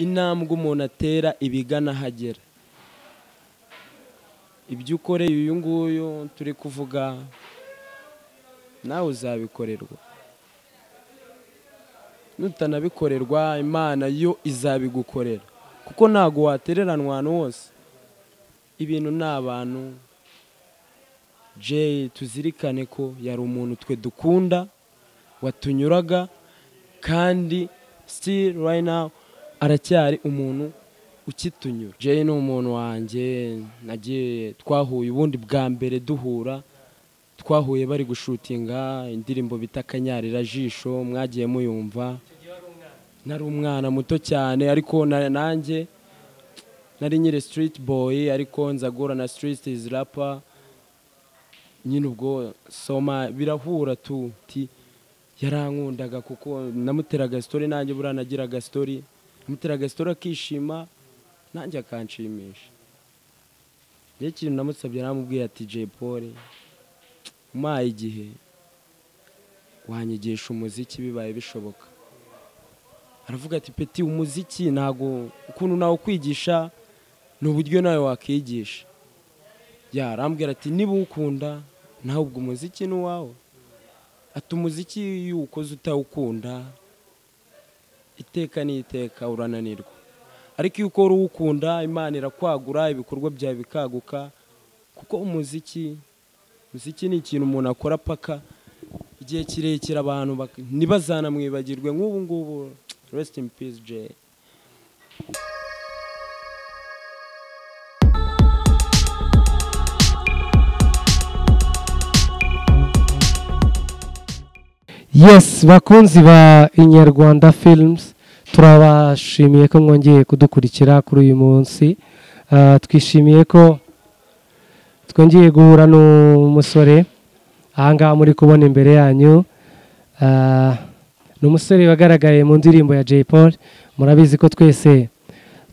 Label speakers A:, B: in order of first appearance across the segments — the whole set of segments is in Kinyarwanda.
A: Intambwe umuntu atera ibigana hagera. Ibyo ukoreye uyu nguyu turi kuvuga nawe uzabikorerwa, nutanabikorerwa Imana yo izabigukorera, kuko ntago watereranwa ahantu hose. Ibintu ni abantu. Jay tuzirikane ko yari umuntu twe dukunda, watunyuraga, kandi still right now aracyari umuntu ukitunyura. Jay ni umuntu wanjye nagiye twahuye ubundi bwa mbere duhura, twahuye bari gushutinga indirimbo bita Kanyarira Jisho, mwagiye muyumva. Nari umwana muto cyane, ariko nanjye nari nyiri street boy, ariko nza guhura na street is rapper nyine, ubwo soma birahura tu. Ti yarankundaga kuko namuteraga story, nanjye buriya nagiraga story, namuteraga story akishima nanjye akanshimisha. Rero ikintu namusabye, namubwiye ati Jay Polly, umpaye igihe wanyigisha umuziki bibaye bishoboka. Aravuga ati petit, umuziki ntago ukuntu nawe kwigisha ni uburyo nawe wakigisha. Yarambwira ati niba uwukunda nawe ubwo umuziki ni uwawe. Ati umuziki iyo uwukoze utawukunda iteka n'iteka urananirwa, ariko iyo ukora uwukunda Imana irakwagura, ibikorwa byawe bikaguka, kuko umuziki ni ikintu umuntu akora paka igihe kirekire, abantu ntibazanamwibagirwe. Nk'ubu ngubu rest in peace Jay.
B: Yes, bakunzi ba Inyarwanda Films, turabashimiye ko mwongeye kudukurikira kuri uyu munsi. Twishimiye ko twongeye guhura n'umusore ahangaha muri kubona imbere yanyu. Ni umusore wagaragaye mu ndirimbo ya Jay Polly. Murabizi ko twese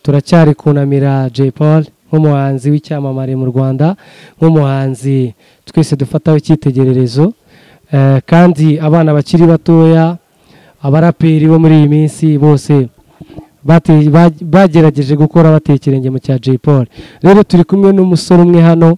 B: turacyari kunamira Jay Polly nk'umuhanzi w'icyamamare mu Rwanda, nk'umuhanzi twese dufataho icyitegererezo. Kandi abana bakiri batoya, abaraperi bo muri iyi minsi bose bagerageje gukora bateye ikirenge mu cya Jay Polly. Rero turi kumwe n'umusore umwe hano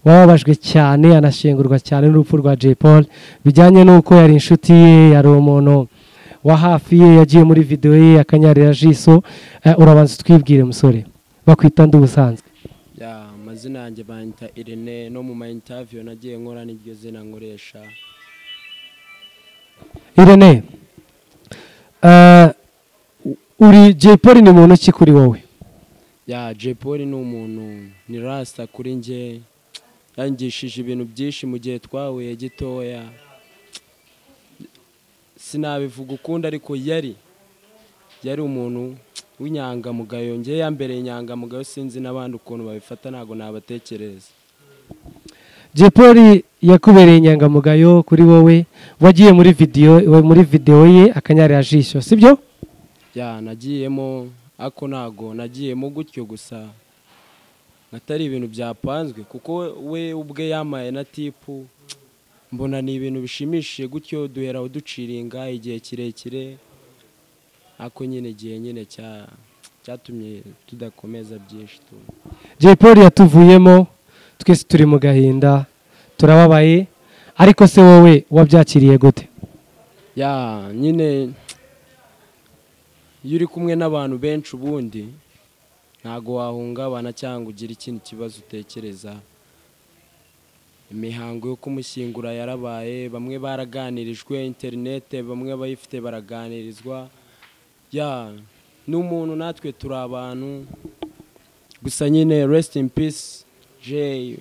B: wababajwe cyane anashengurwa cyane n'urupfu rwa Jay Polly, bijyanye n'uko yari inshuti ye, yari umuntu wa hafi ye, yagiye muri video ye Akanyarira Jisho. Urabanza twibwire musore, bakwita nde ubusanzwe?
A: Ya, amazina yanjye banyita Irene, no mu ma interview nagiye nkora niryo zina nkoresha.
B: Irene, uri Jay Polly ni muntu ki kuri wowe?
A: Ya, Jay Polly ni umuntu, ni rasta kuri nge, yangishije ibintu byinshi mu gihe twahuye gitoya. Sinabivuga ukundi, ariko yari umuntu w'inyangamugayo. Nge yambereye inyangamugayo, sinzi n'abandi ukuntu babifata, ntago nabatekereza.
B: Jay Polly yakubereye inyangamugayo kuri wowe, wagiye muri video ye Akanyarira Jisho, sibyo?
A: Ya, nagiyemo, ako ntago nagiyemo gutyo gusa, atari ibintu byapanzwe, kuko we ubwe yamaye na tipu, mbona ni ibintu bishimishije gutyo, duhera uduciringa igihe kirekire, ako nyine igihe nyine cyatumye tudakomeza byinshi tu.
B: Jay Polly yatuvuyemo twese turi mu gahinda, turababaye, ariko se wowe wabyakiriye gute?
A: Ya, nyine iyo uri kumwe n'abantu benshi ubundi ntago wahungabana cyangwa ugira ikindi kibazo utekereza. Imihango yo kumushyingura yarabaye, bamwe baraganirijwe interinete, bamwe bayifite baraganirizwa. Ya, ni umuntu natwe turi abantu, gusa nyine rest in peace Jay,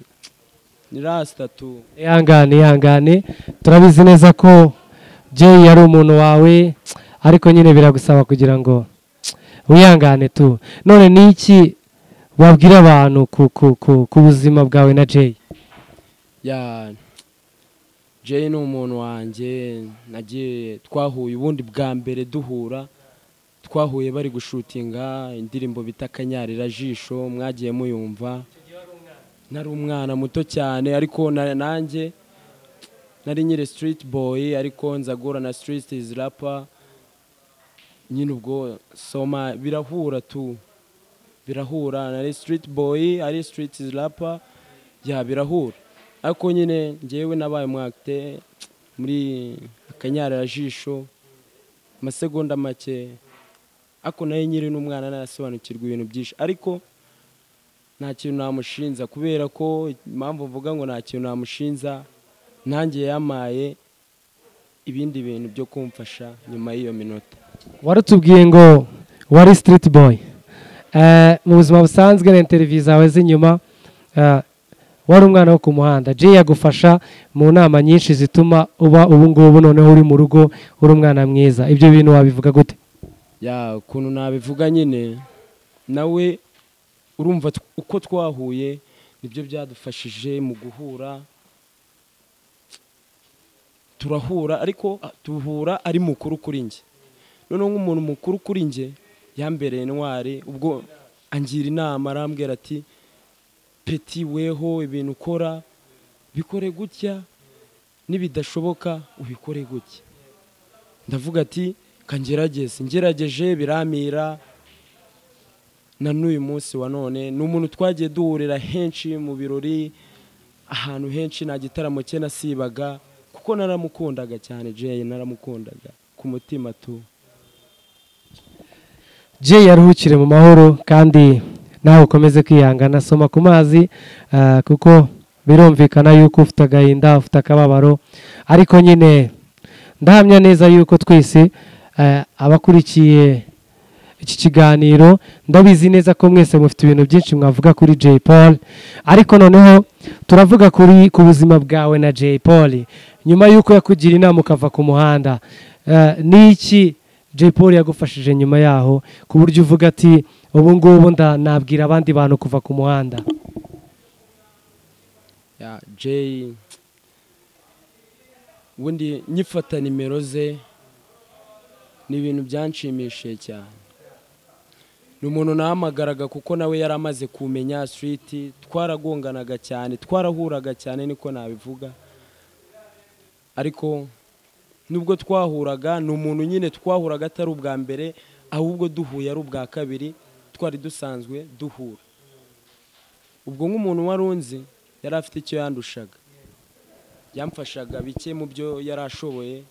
A: ni rasta tu.
B: Ihangane, ihangane, turabizi neza ko Jay yari umuntu wawe, ariko nyine biragusaba kugira ngo wihangane tu. None ni iki wabwira abantu ku buzima bwawe na Jay?
A: Ya, Jay ni umuntu wanjye nagiye twahuye ubundi bwa mbere duhura, twahuye bari gushutinga indirimbo bita Kanyarira Jisho, mwagiye muyumva. Nari umwana muto cyane, ariko nanjye nari nyiri street boy, ariko nza guhura na street is rapper Nyine ubwo soma birahura tu, birahura, nari street boy, ari street rapper, ya birahura. Ariko nyine njyewe nabaye umu acteur muri akanyarajisho amasegonda make, ariko nayo nyiri n'umwana narasobanukirwa ibintu byinshi. Ariko nta kintu namushinza, kubera ko impamvu mvuga ngo nta kintu namushinza, nanjye yamaye ibindi bintu byo kumfasha nyuma y'iyo minota.
B: Warutubwiye ngo wari street boy. Mu buzima busanzwe na interview zawe z'inyuma, wari umwana wo ku muhanda. Jay yagufasha mu nama nyinshi zituma uba ubu ngubu noneho uri mu rugo uri umwana mwiza. Ibyo bintu wabivuga gute?
A: Ya, ukuntu nabivuga nyine, nawe urumva uko twahuye nibyo byadufashije mu guhura. Turahura, ariko tuhura ari mukuru kuri njye. Noneho nk'umuntu mukuru kuri njye yambereye intwari, ubwo angira inama, arambwira ati petit, weho ibintu ukora bikore gutya, nibidashoboka ubikore gutya. Ndavuga ati kangerageze, ngerageje biramira. Na n'uyu munsi wa none ni umuntu twagiye duhurira henshi mu birori, ahantu henshi, nta gitaramo cye nasibaga, kuko naramukundaga cyane. Jay naramukundaga ku mutima tu.
B: Jay yaruhukire mu mahoro, kandi nawe ukomeze kwihangana, soma ku mazi, kuko birumvikana yuko ufite agahinda, ufite akababaro, ariko nyine ndahamya neza yuko twese abakurikiye iki kiganiro, ndabizi neza ko mwese mufite ibintu byinshi mwavuga kuri Jay Polly. Ariko noneho turavuga kuri ku buzima bwawe na Jay Polly nyuma yuko yakugira inama ukava ku muhanda. Niki Jay Polly yagufashije nyuma yaho ku buryo uvuga ati ubu ngubu nabwira abandi bantu kuva ku muhanda?
A: Ya, Jay ubundi nyifata nimero ze ni ibintu byanshimishije cyane. Ni umuntu nahamagaraga kuko nawe yari amaze kumenya street, twaragonganaga cyane, twarahuraga cyane niko nabivuga. Ariko nubwo twahuraga, ni umuntu nyine twahuraga atari ubwa mbere, ahubwo duhuye ari ubwa kabiri, twari dusanzwe duhura. Ubwo nk'umuntu wari unzi yari afite icyo yandushaga, yamfashaga bike mu byo yari ashoboye,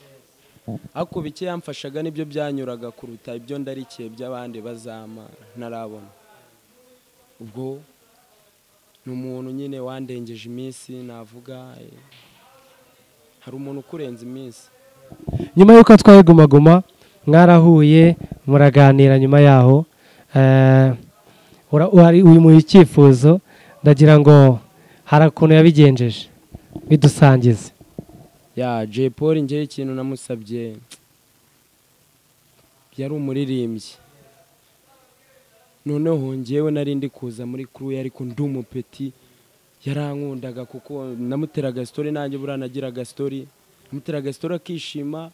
A: ariko bike yamfashaga nibyo byanyuraga kuruta ibyo ndarikiye by'abandi bazama ntarabona. Ubwo ni umuntu nyine wandengeje iminsi, navuga hari umuntu ukurenza iminsi.
B: Nyuma y'uko atwaye Guma Guma mwarahuye muraganira, nyuma yaho uyu muha icyifuzo, ndagira ngo hari ukuntu yabigenjeje bidusangize.
A: Ya, Jay Polly njyewe ikintu namusabye, yari umuririmbyi, noneho njyewe nari ndi kuza muri crew, ariko ndi umupeti, yarankundaga kuko namuteraga story, nanjye buriya nagiraga story, namuteraga story akishima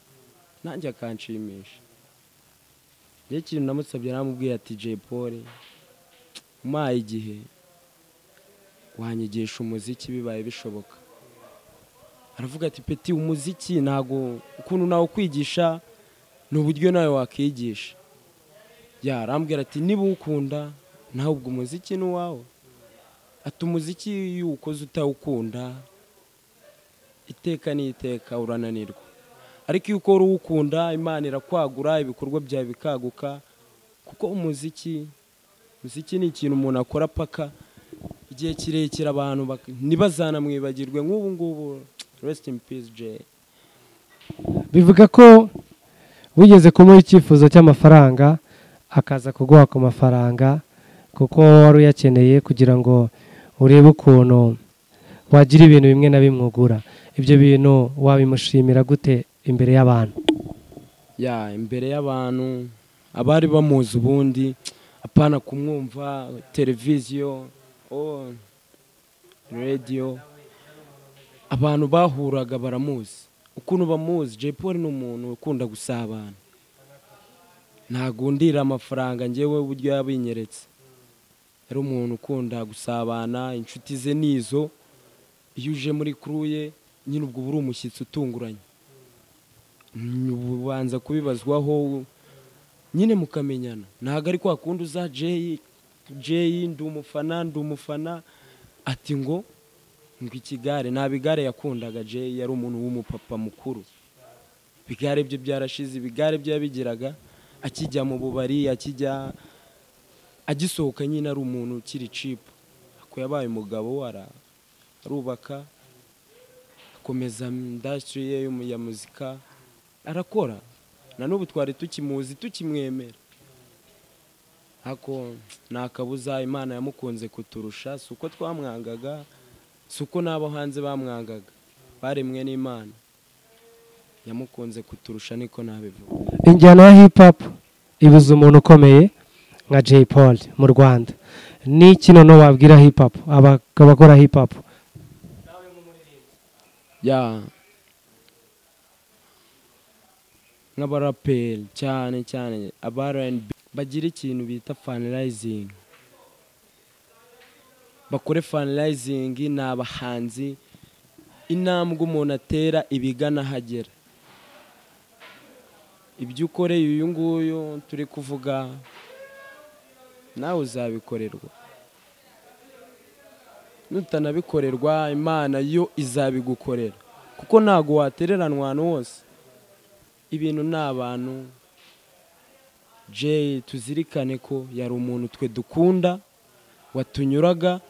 A: nanjye akanshimisha. Njyewe ikintu namusabye, naramubwiye ati Jay Polly, umpaye igihe wanyigisha umuziki bibaye bishoboka. Aravuga ati petit, umuziki ntago ukuntu nawe kwigisha ni uburyo nawe wakigisha. Ya, arambwira ati niba uwukunda nawe ubwo umuziki ni uwawe. Ati umuziki iyo uwukoze utawukunda iteka n'iteka urananirwa, ariko iyo ukora uwukunda Imana irakwagura, ibikorwa byawe bikaguka, kuko umuziki ni ikintu umuntu akora paka igihe kirekire, abantu ntibazanamwibagirwe. Nk'ubu ngubu rest in peace Jay.
B: Bivuga ko wigeze kumuha icyifuzo cy'amafaranga akaza kuguha ku mafaranga kuko wari uyakeneye kugira ngo urebe ukuntu wagira ibintu bimwe na bimwe ugura. Ibyo bintu wabimushimira gute imbere y'abantu?
A: Ya, imbere y'abantu abari bamuzi ubundi, apana kumwumva televiziyo radio, abantu bahuraga baramuzi. Ukuntu bamuzi, Jay Polly ni umuntu ukunda gusabana, ntagundira amafaranga. Njyewe uburyo yabinyeretse, yari umuntu ukunda gusabana, inshuti ze nizo. Iyo uje muri crew ye nyine ubwo uri umushyitsi utunguranye, ubanza kubibazwaho. Nyine mukamenyana, ntabwo ari kwa kundi uza Jay Jay ndi umufana ati ngo ikigare. Nta bigare yakundaga Jay, yari umuntu w'umupapa mukuru. Bigare bye byarashize, ibigare bye yabigiraga akijya mu bubari, akijya agisohoka nyine ari umuntu ukiri cheap. Ako yabaye umugabo, arubaka, akomeza industry ye ya muzika, arakora. Na n'ubu twari tukimuzi tukimwemera, ako nta kabuza Imana yamukunze kuturusha. Si uko twamwangaga, si uko n'abo hanze bamwangaga, baremwe n'Imana, yamukunze kuturusha, niko nabivuga.
B: Injyana ya hip hop ibuze umuntu ukomeye nka Jay Polly mu Rwanda. Ni iki noneho wabwira hip hop, abakora hip hop?
A: Ya nk'abaraperi cyane cyane aba R&B bagira ikintu bita fundraising, bakore fundraising. Ni abahanzi, intambwe umuntu atera ibigana hagera. Ibyo ukoreye uyu nguyu turi kuvuga nawe uzabikorerwa, nutanabikorerwa Imana yo izabigukorera, kuko ntago watereranwa ahantu hose. Ibintu ni abantu. Jay tuzirikane ko yari umuntu twe dukunda, watunyuraga,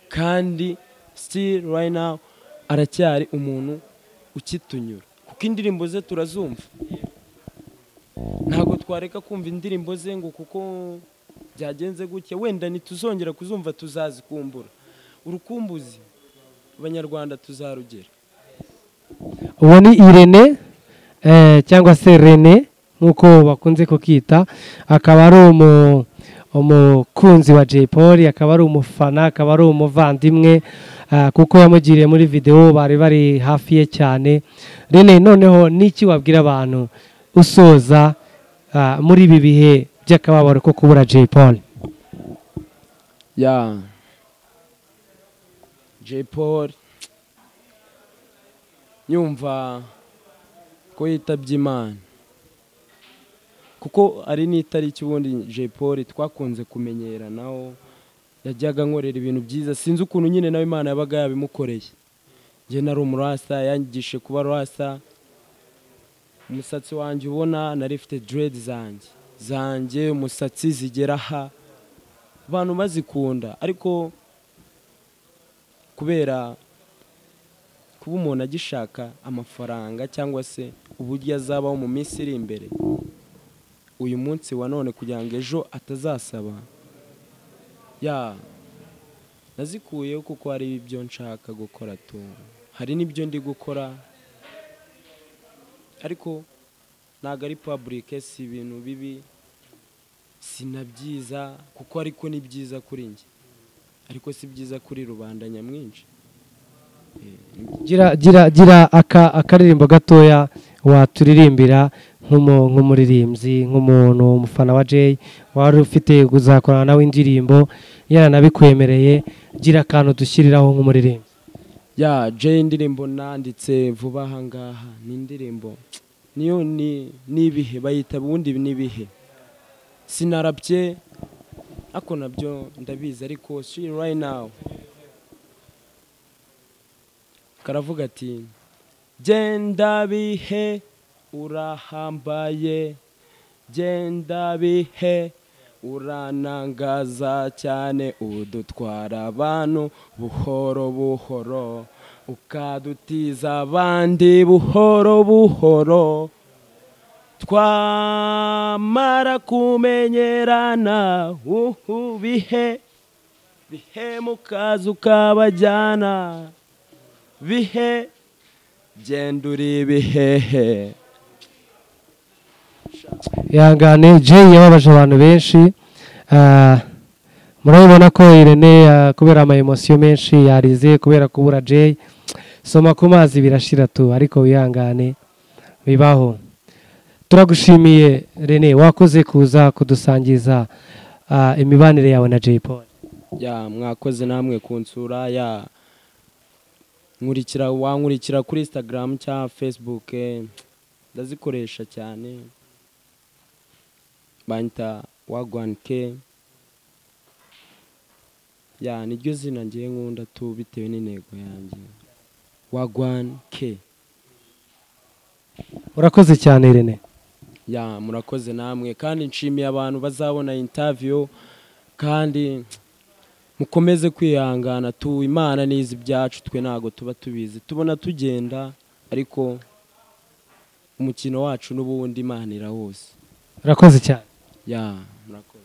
A: kandi still right now aracyari umuntu ukitunyura, kuko indirimbo ze turazumva. Ntabwo twareka kumva indirimbo ze ngo kuko byagenze gutya, wenda ntituzongera kuzumva, tuzazikumbura. Urukumbuzi Abanyarwanda tuzarugera.
B: Uwo ni Irene cyangwa se Rene nk'uko bakunze kukita, akaba ari umukunzi wa Jay Polly, akaba ari umufana, akaba ari umuvandimwe, kuko yamugiriye muri video bari bari hafi ye cyane. Rene, noneho niki wabwira abantu usoza muri ibi bihe by'akababaro ko kubura Jay Polly?
A: Ya Jay Polly nyumva ko yitabye Imana, kuko ari n'itariki ubundi Jay Polly twakunze kumenyeranaho, yajyaga nkorera ibintu byiza, sinzi ukuntu nyine nawe Imana yabaga yabimukoreye. Njye nari umurasta, yanyigishe kuba rasta. Umusatsi wanjye ubona nari mfite dread zanjye umusatsi zigera aha, abantu bazikunda, ariko kubera kuba umuntu agishaka amafaranga cyangwa se uburyo azabaho mu minsi iri imbere, uyu munsi wa none kugira ngo ejo atazasaba, ya nazikuyeho kuko hari ibyo nshaka gukora tu, hari n'ibyo ndi gukora, ariko ntabwo ari public, si ibintu bibi, sinabyiza kuko ariko ni byiza kuri njye, ariko si byiza kuri rubanda nyamwinshi.
B: Gira akaririmbo gatoya waturirimbira nk'umuririmbyi, nk'umuntu umufana wa Jay wari ufite kuzakorana nawe indirimbo yaranabikwemereye, gira akantu dushyiriraho nk'umuririmbyi.
A: Ya Jay indirimbo nanditse vuba aha ngaha, ni indirimbo niyo ni n'ibihe bayita ubundi n'ibihe, sinarabye ako nabyo ndabizi, ariko see right now karavuga ati genda bihe urahambaye, genda bihe uranangaza cyane, udutwara abantu buhoro buhoro, ukadutiza abandi buhoro buhoro, twamara kumenyerana uhu bihe bihe mukaza ukabajyana, bihe genda uri ibihehe.
B: Ihangane Jay yababaje abantu benshi, murabibona ko Irene kubera ama emotion menshi yarize kubera kubura Jay. Soma ku mazi birashira tu, ariko wihangane bibaho. Turagushimiye Rene, wakoze kuza kudusangiza imibanire yawe na Jay Polly.
A: Ya mwakoze namwe kunsura, ya nkurikira, wankurikira kuri Instagram cyangwa Facebook, ndazikoresha cyane. Banyita Wagwan K. Ya, niryo zina ngiye nkunda tu bitewe n'intego yanjye. Wagwan K.
B: Urakoze cyane Irene.
A: Ya, murakoze namwe, kandi nshimiye abantu bazabona interview, kandi mukomeze kwihangana tu. Imana nizi ibyacu, twe ntago tuba tubizi, tubona tugenda, ariko umukino wacu n'ubundi Imana irahose.
B: Urakoze cyane.
A: Ya, murakoze.